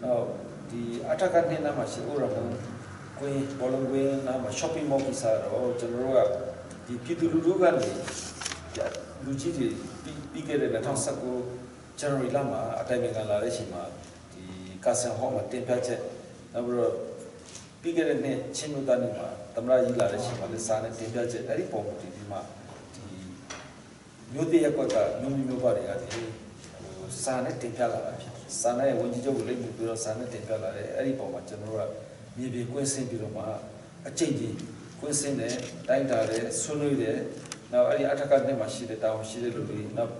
နောက်ဒီအထက်ကနှစ်နားမှာရှိဥရမုံကွင်းဘောလုံးကွင်းနားမှာ shopping mall ကိစ္စတော့ကျွန်တော်တို့ကဒီပြည်သူလူထုကနေလူကြီးတွေပြီးခဲ့တဲ့2019 January လမှာအတိုင်ပင်ခံလာတဲ့အချိန်မှာဒီကာဆန်ဟောမှာတင်ပြချက်နောက်ပြီးတော့ပြီးခဲ့တဲ့နှစ်ချင်းမြို့သားနေ့မှာသမ္မတကြီးလာတဲ့အချိန်မှာလည်းစာနဲ့တင်ပြချက်အဲ့ဒီပုံမူတည်ပြီးမှဒီမြို့တရက်ကွက်ကမြို့မျိုးပါတွေကဒီဟိုစာနဲ့တင်ပြလာတာဖြစ်စာနဲ့ဝန်ကြီးချုပ်ကိုလိပ်ပြီးတော့စာနဲ့တင်ပြလာတယ်အဲ့ဒီပုံမှာကျွန်တော်တို့ကမြေပြင်ကွင်းဆင်းပြီးတော့မှအကျင့်ကြီးကွင်းဆင်းတယ်တိုင်းတာတယ်ဆွေးနွေးတယ်နောက်အဲ့ဒီအထက်ကနှစ်မှာရှိတဲ့တာဝန်ရှိတဲ့လူတွေနောက်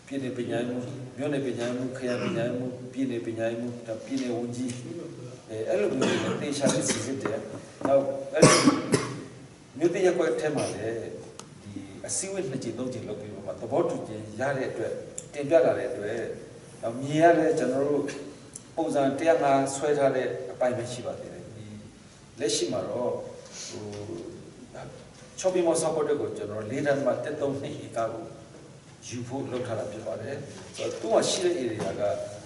ပြည်နယ်ပညာရေးမှုမြို့နယ်ပညာရေးမှုခရိုင်ပညာရေးမှုပြည်နယ်ပညာရေးမှုဒါပြည်နယ်ဝန်ကြီးအဲအဲ့လိုမျိုးတွေတေချာလေးစီစစ်တယ်နောက်အဲ့ဒီမြို့တရက်ကွက်ထဲမှာလည်းဒီအစည်းအဝေးနှစ်ကြိမ်သုံးကြိမ်လုပ်ပြီးမှသဘောတူခြင်းရတဲ့အတွက်တင်ပြလာတဲ့အတွက်နောက်မြေရလဲကျွန်တော်တို့ပုံစံ105ဆွဲထားတဲ့အပိုင်းပဲရှိပါသေးတယ်ဒီလက်ရှိမှာတော့ဟို shopping mall support ကိုကျွန်တော်၄တန်းမှာ1.3နှစ်ဧကကိုယူဖို့လုပ်ထားတာဖြစ်ပါတယ်ဆိုတော့သူ့မှာရှိတဲ့ area က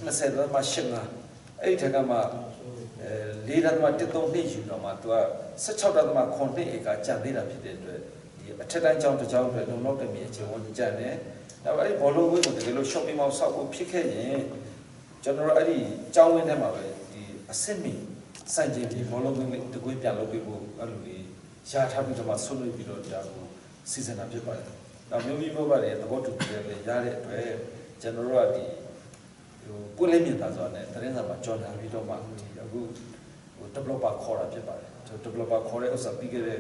20.85အဲ့ဒီထက်ကမှအဲ4.13နှစ်ယူတော့မှသူက16.9နှစ်ဧကကျန်သေးတာဖြစ်တဲ့အတွက်ဒီအထက်တန်းကျောင်းတစ်ကျောင်းအတွက်လုံလောက်တဲ့မြေအခြေဝန်ကျန်တယ်။နောက်အဲ့ဒီဘောလုံးဝင်းကိုတကယ်လို့ shopping mall ဆောက်ဖို့ဖြစ်ခဲ့ရင်ကျွန်တော်တို့အဲ့ဒီကျောင်းဝင်းထဲမှာပဲဒီအစ်စ်မီစံချိန်ပြီးဘောလုံးဝင်းလေးတကွင်းပြန်လုပ်ပေးဖို့အဲ့လိုလေးရှားထားပြီးတော့မှဆွလွှတ်ပြီးတော့ဒါကိုစီစဉ်တာဖြစ်ပါတယ်။နောက်မျိုးမျိုးမျိုးပါတယ်သဘောတူတယ်လည်းရတဲ့အတွက်ကျွန်တော်တို့ကဒီဟိုပွင့်လင်းမြင်သာစွာနဲ့သတင်းစာမှာကြော်ညာပြီးတော့မှဒီအခုဟို developer ခေါ်တာဖြစ်ပါတယ်။ကျွန်တော် developer ခေါ်တဲ့ဥစ္စာပြီးခဲ့တဲ့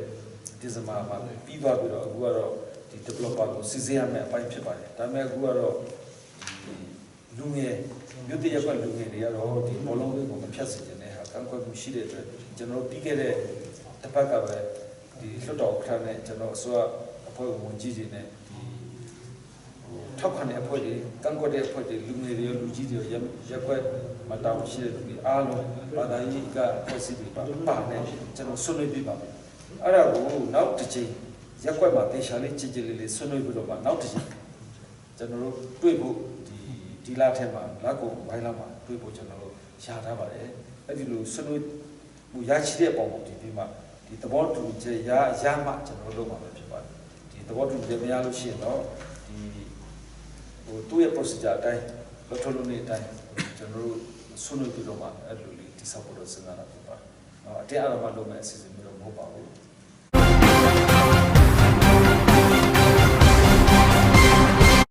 ဒီဇင်ဘာမှာပြီးသွားပြီးတော့အခုကတော့ဒီ developer ကိုစီစဉ်ရမယ့်အပိုင်းဖြစ်ပါတယ်။ဒါပေမဲ့အခုကတော့ဒီလူငယ်မြို့တရက်ကွက်လူငယ်တွေကတော့ဒီဘောလုံးလေးကိုမဖြတ်စေချင်တဲ့ဟာကန့်ကွက်မှုရှိတဲ့အတွက်ကျွန်တော်ပြီးခဲ့တဲ့တစ်ပတ်ကပဲဒီလွှတ်တော်ဥက္ကဋ္ဌနဲ့ကျွန်တော်အစိုးရအဖွဲ့ဝင်ကြီးတွေနဲ့ဒီဟိုထောက်ခံတဲ့အဖွဲ့တွေကန့်ကွက်တဲ့အဖွဲ့တွေလူငယ်တွေရောလူကြီးတွေရောရက်ကွက်မတောင်းရှိတဲ့လူတွေအားလုံးဘာသာရေးကအဖွဲ့အစည်းတွေပါပါနဲ့ကျွန်တော်ဆွေးနွေးပြပါမယ်။အဲ့ဒါကိုနောက်တစ်ချိန်ရက်ကွက်မှာတေချာလေးကြည်ကြည်လေးလေးဆွေးနွေးပြီးတော့မှနောက်တစ်ချိန်ကျွန်တော်တို့တွေ့ဖို့ဒီဒီလထဲမှာလက်ကုန်ဘိုင်းလောက်မှာတွေ့ဖို့ကျွန်တော်တို့ရှာထားပါတယ်။အဲ့ဒီလိုဆွေးနွေးမှုရရှိတဲ့အပေါ်မှာဒီပြီးမှဒီသဘောတူချက်ရရမှကျွန်တော်တို့လုပ်မှာပဲဖြစ်ပါတယ်။ဒီသဘောတူချက်မရလို့ရှိရင်တော့ဒီဟိုသူ့ရဲ့ procedure အတိုင်းလွတ်ထုတ်လို့နေအတိုင်းကျွန်တော်တို့ဆွေးနွေးပြီးတော့မှအဲ့လိုလေးတိဆောက်ဖို့တော့စဉ်းစားတာဖြစ်ပါတယ်။အတင်းအဓမ္မလုပ်မဲ့အစီအစဉ်မျိုးတော့မဟုတ်ပါဘူး။